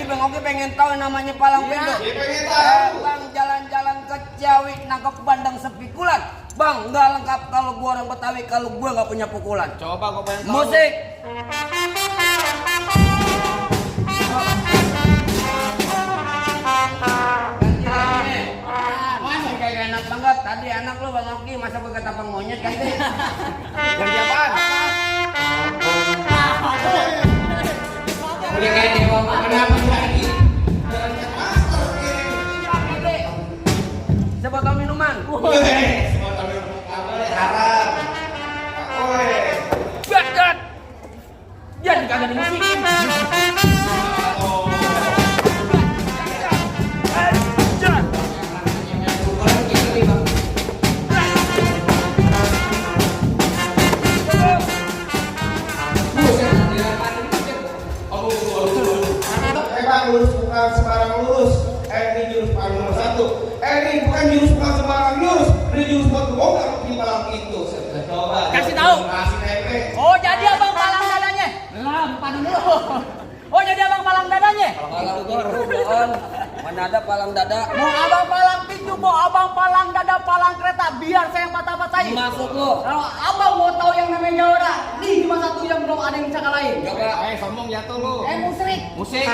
Bang Oki pengen tahu yang namanya palang pintu. Iya, pengen tahu. Bang jalan-jalan ke Ciawi nangkep bandang sepikulan. Bang, nggak lengkap kalau gua orang Betawi kalau gua nggak punya pukulan. Coba gua pengen tahu. Musik. Kayak enak banget. Tadi anak lu Bang Oki masa pakai tapang monyet ganti. Ganti apaan? Udah kayak dewa kenapa lagi? Sebotol minuman. Bakat. Jangan kagak dimusikin. Lurus bukan sembarang lurus. Ini jurus paling nomor 1. Ini bukan jurus bukan sembarang lurus. Ini jurus buat bongkar di palang itu. Coba. Kasih tahu. Kasih tempe. Oh, jadi abang palang dadanya? Lah, bukan dulu. Oh, jadi abang palang dadanya? Palang pintu, mana ada palang dada? Mau abang palang pintu, mau abang palang dada, palang kereta, biar saya yang patah-patahin. Masuk lu. Kalau abang mau tahu yang namanya orang, nih cuma satu yang belum ada yang bisa kalahin. Coba. Sombong jatuh lu. Musrik. Musik.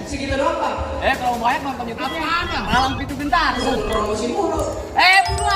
Segitu doang, Bang. Kalau banyak nonton YouTube ada palang pintu gentar. Promosi mulu.